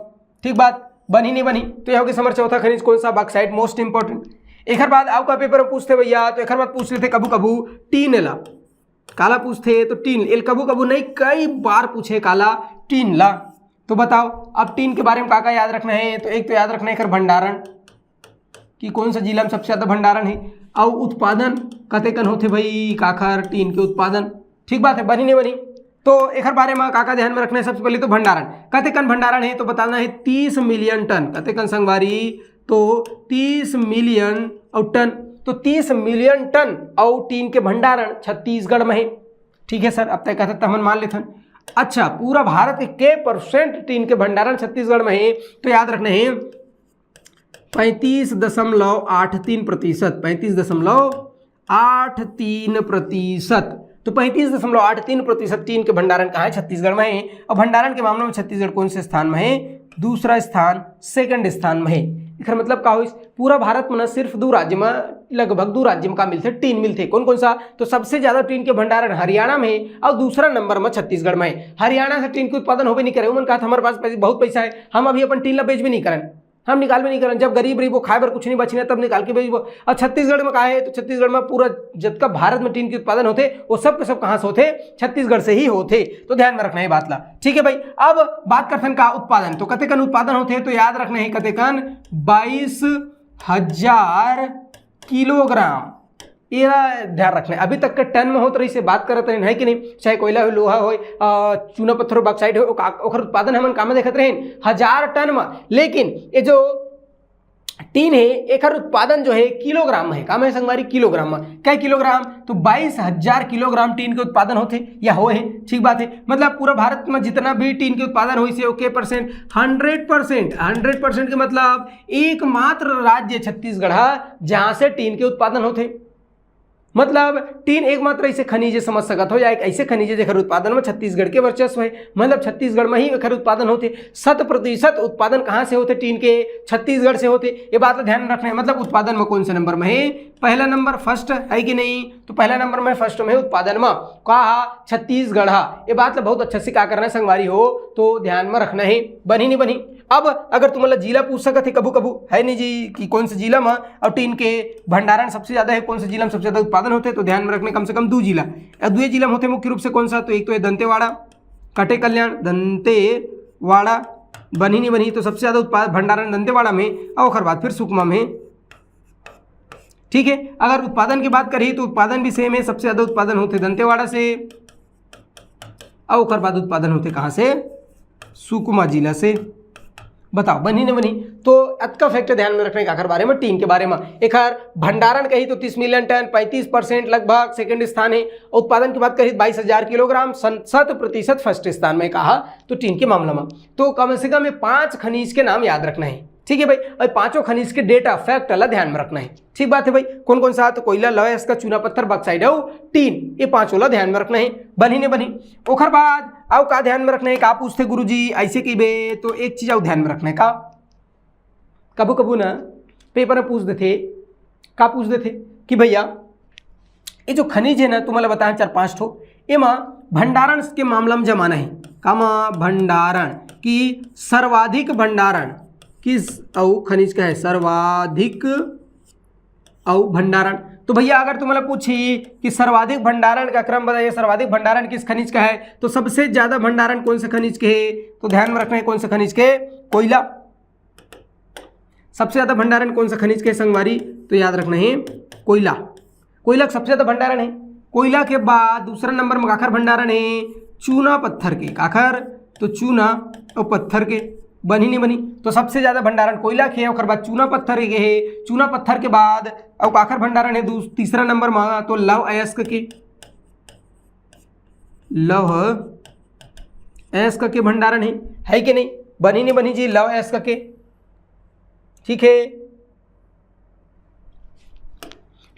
ठीक बात, बनी नहीं बनी? तो ये हो गया हमर चौथा खनिज कौन सा? Bauxite, most important। एकर बाद अउ का पेपर में पूछथे भैया? तो एकर बाद पूछ लेथे कभू कभू टीन ला। काला पूछथे? तो टीन। एल कभू कभू नहीं, कई बार पूछे काला, टीन ला। तो बताओ, अब टीन के बारे में का का याद रखना है? तो एक तो याद रखना है एकर भंडारण, कि कौन सा जिला में सबसे ज्यादा भंडारण है, और उत्पादन कतेकन होथे भाई काखर टीन के उत्पादन। ठीक बात है, बनी नहीं बनी? तो एकर बारे में का का ध्यान में रखना है? सबसे पहले तो भंडारण, कतेकन भंडारण है? तो बताना है तीस मिलियन टन। कतेकन संगवारी? तो तीस मिलियन और टन। तो तीस मिलियन टन और टीन के भंडारण छत्तीसगढ़ में है। ठीक है सर, अब तय कथा तमन मान लेथन। अच्छा, पूरा भारत के के परसेंट टीन के भंडारण छत्तीसगढ़ में है? तो याद रखना है पैंतीस दशमलव आठ तीन प्रतिशत, पैंतीस दशमलव आठ तीन प्रतिशत। तो पैंतीस दशमलव आठ तीन प्रतिशत टीन के भंडारण कहाँ है? छत्तीसगढ़ में है। और भंडारण के मामले में छत्तीसगढ़ कौन से स्थान में है? दूसरा स्थान, सेकंड स्थान में है। एकर मतलब का होइस? पूरा भारत में ना सिर्फ दू राज्य में, लगभग दू राज्य में का मिलथे? टीन मिलथे। कौन कौन सा? तो सबसे ज्यादा टीन के भंडारण हरियाणा में है और दूसरा नंबर में छत्तीसगढ़ में है। हरियाणा से टीन के उत्पादन होबे नहीं करे, उमन कहत हमारे पास पैसे, बहुत पैसा है, हम अभी अपन टीन ला बेचबे नहीं करन। हम निकालबे नहीं करन, जब गरीब रहिबो, खाए बर कुछ नहीं बचना, तब निकाल के बेचबो। अब छत्तीसगढ़ में का है, तो छत्तीसगढ़ में पूरा जतका भारत में टीन के उत्पादन होथे, वो सब के सब कहाँ से होथे? छत्तीसगढ़ से ही होथे। तो ध्यान में रखना है बात ला, ठीक है भाई। अब बात करथन का उत्पादन, तो कतेकन उत्पादन होथे, तो याद रखना है कतेकन, बाईस हजार किलोग्राम। एला ध्यान रखना है। अभी तक के टन में होत रहिस हे, बात करत रहेन, है कि नहीं? चाहे कोयला हो, लोहा हो, अ, चूना पत्थर हो, बॉक्साइट हो, ओका-, ओकर उत्पादन हमन का में देखत रहेन, हजार टन में। लेकिन ये जो टीन है, एकर उत्पादन जो है किलोग्राम में है। का में है संगवारी? किलोग्राम में। कै किलोग्राम? तो बाईस हजार किलोग्राम टीन के उत्पादन होथे या होए हे, ठीक बात है। मतलब पूरा भारत में जितना भी टीन के उत्पादन होइस हे, okay percent, hundred percent, hundred percent के मतलब एकमात्र राज्य छत्तीसगढ़ है जहाँ से टीन के उत्पादन होथे। मतलब टीन एकमात्र ऐसे खनिज समझ सकत हो या एक ऐसे खनिज जेकर उत्पादन में छत्तीसगढ़ के वर्चस्व है, मतलब छत्तीसगढ़ में ही एकर उत्पादन होथे। शत प्रतिशत उत्पादन कहाँ से होथे टीन के? छत्तीसगढ़ से होथे। ये बात ला ध्यान रखना है, मतलब उत्पादन में कौन से नंबर में है? पहला नंबर, फर्स्ट है कि नहीं? तो पहला नंबर में, फर्स्ट में उत्पादन में का हा? छत्तीसगढ़ हा। ये बात ला बहुत अच्छा से का करना है संगवारी हो, तो ध्यान में रखना है, बनी नहीं बनी। अब अगर तुमन ला जिला पूछ सकत हे कभू कभू, है नहीं जी, कि कौन से जिला में और टीन के भंडारण सबसे ज्यादा है, कौन से जिला में सबसे ज्यादा उत्पादन होथे, तो ध्यान में रखना है कम से कम दो जिला। अब दो जिला में होथे मुख्य रूप से कौन सा? तो एक तो है दंतेवाड़ा, कटेकल्याण, दंतेवाड़ा, बनी नहीं बनी, तो सबसे ज्यादा उत्पाद भंडारण दंतेवाड़ा में, और ओकर बाद फिर सुकमा में। ठीक है, अगर उत्पादन की बात करी तो उत्पादन भी सेम है, सबसे ज्यादा उत्पादन होथे दंतेवाड़ा से, और ओकर बाद उत्पादन होथे कहाँ से? सुकमा जिला से। बताओ, बनी न बनी? तो अतका फैक्ट ध्यान में रखना है काकर बारे में, टीन के बारे में। एकर भंडारण कही तो तीस मिलियन टन, पैंतीस परसेंट लगभग सेकंड स्थान है। उत्पादन की बात कही तो बाईस हजार किलोग्राम, सन-, शत प्रतिशत फर्स्ट स्थान में कहा, तो टीन के मामला में। तो कम से कम ये पांच खनिज के नाम याद रखना है, ठीक है भाई। और पांचों खनिज के डेटा, फैक्ट ला ध्यान में रखना है, ठीक बात है भाई। कौन कौन सा? तो कोयला, लौह अयस्क, चूना पत्थर, बॉक्साइट और टीन, ये पांचों ला ध्यान में रखना है, बनी नहीं बनी। ओखर बाद अउ का ध्यान में रखना है, का पूछथे गुरुजी? ऐसे कहिबे तो एक चीज अउ ध्यान में रखना है, का कभू कभू ना पेपर में पूछ देथे, का पूछ देथे कि भैया ये जो खनिज है ना, तुम्हारा बताया चार पांच ठो, एमा भंडारण के मामला में जमाना है, कामा भंडारण की सर्वाधिक भंडारण किस अउ खनिज का है? सर्वाधिक अउ भंडारण। तो भैया अगर तुम्हारा पूछी कि सर्वाधिक भंडारण का क्रम बताइए, सर्वाधिक भंडारण किस खनिज का है, तो सबसे ज्यादा भंडारण कौन से खनिज के है? तो ध्यान में रखना है कौन से खनिज के? कोयला। सबसे ज्यादा भंडारण कौन सा खनिज के संगवारी? तो याद रखना है कोयला। कोयला का सबसे ज्यादा भंडारण है। कोयला के बाद दूसरा नंबर में काखर भंडारण है? चूना पत्थर के। काखर? तो चूना और पत्थर के। बनी नहीं बनी? तो सबसे ज्यादा भंडारण कोयला के है, ओकर बाद चूना पत्थर के है। चूना पत्थर के बाद और काखर भंडारण है दू-, तीसरा नंबर में? तो लौह अयस्क के, लौह अयस्क के भंडारण है, है कि नहीं? बनी नहीं बनी जी लौह अयस्क के, ठीक है।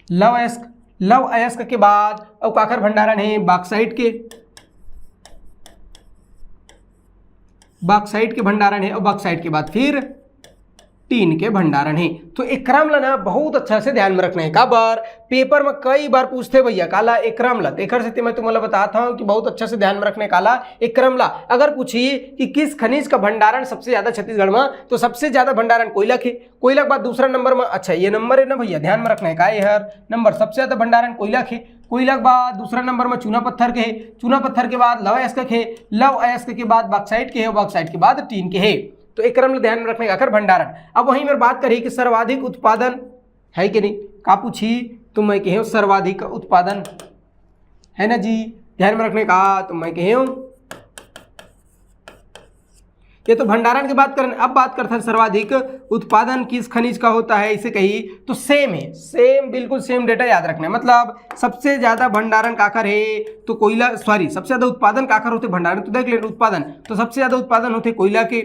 लौह अयस्क, लौह अयस्क के बाद अउ काखर भंडारण है? बॉक्साइट के, बॉक्साइट के भंडारण है, और बॉक्साइट के बाद फिर टीन के भंडारण है। तो एक क्रम ला ना बहुत अच्छा से ध्यान में रखना है, काबर पेपर में कई बार पूछथे भैया काला एक क्रम ला, तो एकर सेती मैं तुम्हारा बताता हूँ कि बहुत अच्छा से ध्यान में रखना है काला एक क्रम ला। अगर पूछी कि किस खनिज का भंडारण सबसे ज्यादा छत्तीसगढ़ में, तो सबसे ज्यादा भंडारण कोयला के, कोयला के बाद दूसरा नंबर में, अच्छा ये नंबर है ना भैया, ध्यान में रखना है का, ये हर नंबर सबसे ज्यादा भंडारण कोयला के, कोयला के बाद दूसरा नंबर में चूना पत्थर के है, चूना पत्थर के बाद लौह अयस्क के, लौह अयस्क के बाद बॉक्साइट के है, बॉक्साइट के बाद टीन के है। तो एक क्रम ला ध्यान में रखना है काखर भंडारण। अब वहीं मेरे बात करी कि सर्वाधिक उत्पादन है कि नहीं, का पूछी? तो मैं कहे हूँ सर्वाधिक उत्पादन, है ना जी, ध्यान में रखने का। तो मैं कहे हूँ ये तो भंडारण की बात करें, अब बात करते हैं सर्वाधिक उत्पादन किस खनिज का होता है, इसे कही तो सेम है, सेम, बिल्कुल सेम डेटा याद रखना है। मतलब सबसे ज्यादा भंडारण काखर है? तो कोयला, सॉरी, सबसे ज्यादा उत्पादन काखर होते? भंडारण तो देख लें, उत्पादन, तो सबसे ज्यादा उत्पादन होते कोयला के।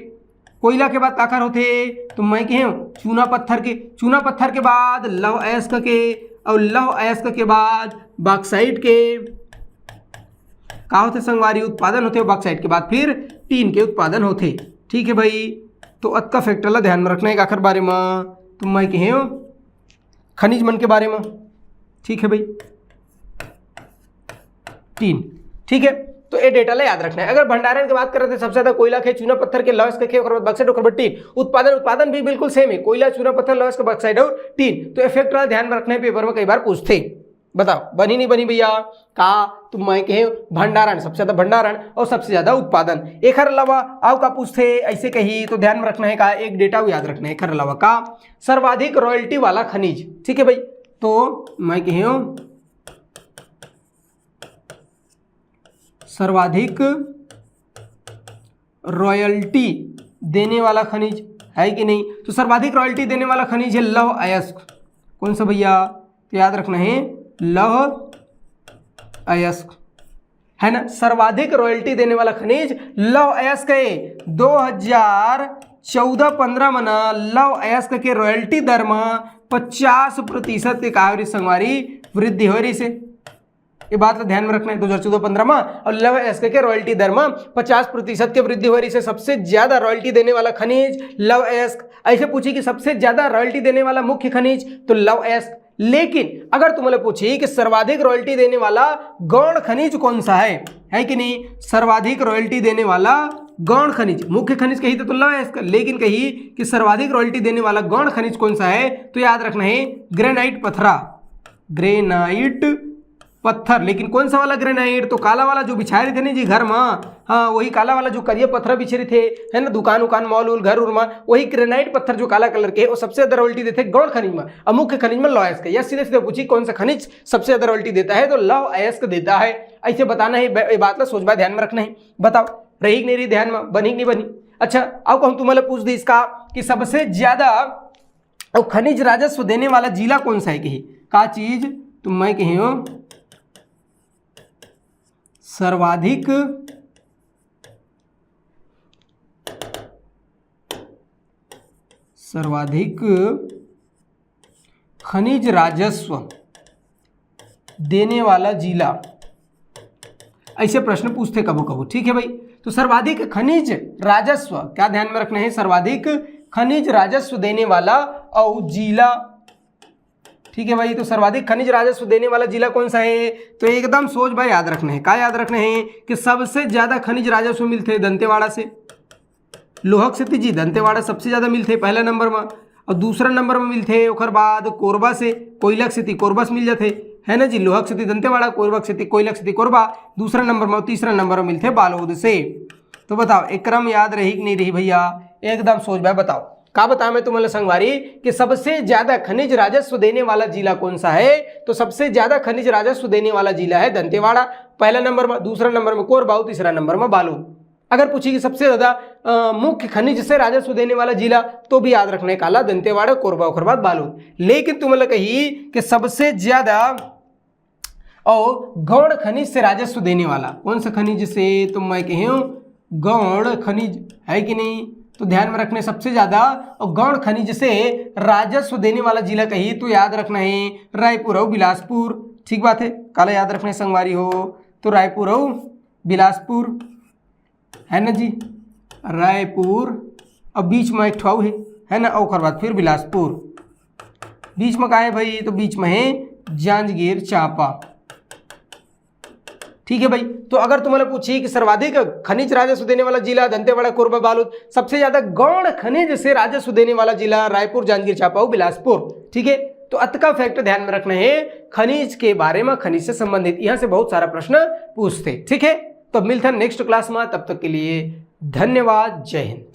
कोयला के बाद काखर होते? तो मैं कहे हूँ चूना पत्थर के। चूना पत्थर के बाद लौह अयस्क के, और लौह अयस्क के बाद बॉक्साइट के। का होते संगवारी? उत्पादन होते, बॉक्साइट के बाद फिर टीन के उत्पादन होते। ठीक है भाई, तो अतका फैक्टर ला ध्यान में रखना है काखर बारे में, तो मैं कहे हूँ खनिज मन के बारे में। ठीक है भाई, टीन। ठीक है, तो ये डेटा ला याद रखना है। अगर भंडारण के बात करत हन, सबसे ज्यादा कोयला के, चूना पत्थर के, लौह अयस्क के, ओकर बाद बॉक्साइट, ओकर बाद टिन। उत्पादन, उत्पादन भी बिल्कुल सेम है, कोयला, चूना पत्थर, लौह अयस्क, बॉक्साइट और टिन। तो ये फैक्ट ला ध्यान में रखना है, पेपर में कई बार पूछथे। बताओ, बनी नहीं बनी भैया? का तो मैं कहे भंडारण, सबसे ज्यादा भंडारण और सबसे ज्यादा उत्पादन। एकर अलावा अउ का पूछथे, ऐसे कही तो ध्यान में रखना है का, एक डेटा याद रखना है। एकर अलावा का, सर्वाधिक रॉयल्टी वाला खनिज, ठीक है भाई। तो मैं कहे सर्वाधिक रॉयल्टी देने वाला खनिज है कि नहीं? तो सर्वाधिक रॉयल्टी देने वाला खनिज है लौह अयस्क। कौन सा भैया? तो याद रखना है लौह अयस्क, है ना? सर्वाधिक रॉयल्टी देने वाला खनिज लौह अयस्क है। दो हज़ार चौदह पन्द्रह में ना लौह अयस्क के रॉयल्टी दर में पचास प्रतिशत के का होय रहिस संगवारी, वृद्धि होय रहिस हे। ये बात ला ध्यान में रखना है, दो हज़ार चौदह पन्द्रह में और लौह अयस्क के रॉयल्टी दर में पचास प्रतिशत के वृद्धि होय रहिस हे। सबसे ज्यादा रॉयल्टी देने वाला खनिज लौह अयस्क। ऐसे पूछे कि सबसे ज्यादा रॉयल्टी देने वाला मुख्य खनिज, तो लौह अयस्क। लेकिन अगर तुमला पूछी कि सर्वाधिक रॉयल्टी देने वाला गौण खनिज कौन सा है, है कि नहीं? सर्वाधिक रॉयल्टी देने वाला गौण खनिज, मुख्य खनिज कही तो, तो लौह अयस्क, लेकिन कही कि सर्वाधिक रॉयल्टी देने वाला गौण खनिज कौन सा है, तो याद रखना है ग्रेनाइट पथरा, ग्रेनाइट पत्थर। लेकिन कौन सा वाला ग्रेनाइट? तो काला वाला जो बिछाए रहिथे नहीं जी घर में, हाँ, वही काला वाला जो करिया पत्थर बिछे रहिथे, है ना, दुकान उकान, मॉल उल, घर उर में, वही ग्रेनाइट पत्थर जो काला कलर के है, वो सबसे ज्यादा रॉयल्टी देथे गौण खनिज में, और मुख्य खनिज में लौह अयस्क। या सीधे सीधे पूछी कौन सा खनिज सबसे ज्यादा रॉयल्टी देता है, तो लौह अयस्क देता है। ऐसे बताना है, ब-, ये बात ला सोच बा ध्यान में रखना है। बताओ, रही कि नहीं रही ध्यान में, बनी कि नहीं बनी? अच्छा, अब हम तुम्हारा पूछ दी इसका कि सबसे ज्यादा और खनिज राजस्व देने वाला जिला कौन सा है कही? का चीज? तो मैं कहे हूँ सर्वाधिक, सर्वाधिक खनिज राजस्व देने वाला जिला, ऐसे प्रश्न पूछथे कभू कभू, ठीक है भाई। तो सर्वाधिक खनिज राजस्व, क्या ध्यान में रखना है, सर्वाधिक खनिज राजस्व देने वाला और जिला, ठीक है भाई। तो सर्वाधिक खनिज राजस्व देने वाला जिला कौन सा है? तो एकदम सोच भाई याद रखना है, का याद रखना है कि सबसे ज्यादा खनिज राजस्व मिलथे दंतेवाड़ा से। लोहक सेती जी दंतेवाड़ा सबसे ज्यादा मिलथे पहला नंबर में, और दूसरा नंबर में मिलथे ओकर बाद कोरबा से, कोयलक सेती कोरबा से मिल जाथे, है ना जी। लोहक सेती दंतेवाड़ा, कोरबा सेती, कोयलक सेती कोरबा, दूसरा नंबर में, तीसरा नंबर में मिलथे बालोद से। तो बताओ, एक क्रम याद रही कि नहीं रही भैया? एकदम सोच भाई, बताओ। का बताया मैं तुम्हारे संगवारी कि सबसे ज्यादा खनिज राजस्व देने वाला जिला कौन सा है? तो सबसे ज्यादा खनिज राजस्व देने वाला जिला है दंतेवाड़ा, पहला नंबर में, दूसरा नंबर में कोरबा, तीसरा नंबर में बालोद। अगर पूछी कि सबसे ज्यादा, अ, मुख्य खनिज से राजस्व देने वाला जिला, तो भी याद रखना है काला, दंतेवाड़ा, कोरबा, ओकर बाद बालोद। लेकिन तुमला कही कि सबसे ज्यादा और गौण खनिज से राजस्व देने वाला कौन सा खनिज से, तो मैं कहे हूँ गौण खनिज, है कि नहीं? तो ध्यान में रखने सबसे ज्यादा और गौण खनिज से राजस्व देने वाला जिला कही तो याद रखना है रायपुर और बिलासपुर। ठीक बात है, काला याद रखने संगवारी हो, तो रायपुर और बिलासपुर, है ना जी, रायपुर, अब बीच में एक ठो है, है ना, ओकर बाद फिर बिलासपुर, बीच में का है भाई? तो बीच में है जांजगीर चांपा। ठीक है भाई, तो अगर तुम्हारा पूछी कि सर्वाधिक खनिज राजस्व देने वाला जिला दंतेवाड़ा, कोरबा, बालोद, सबसे ज्यादा गौण खनिज से राजस्व देने वाला जिला रायपुर, जांजगीर चांपा और बिलासपुर। ठीक है, तो अतका फैक्ट ध्यान में रखना है खनिज के बारे में, खनिज से संबंधित यहाँ से बहुत सारा प्रश्न पूछथे। ठीक है, तो मिलथन नेक्स्ट क्लास में, तब तक के लिए धन्यवाद, जय हिंद।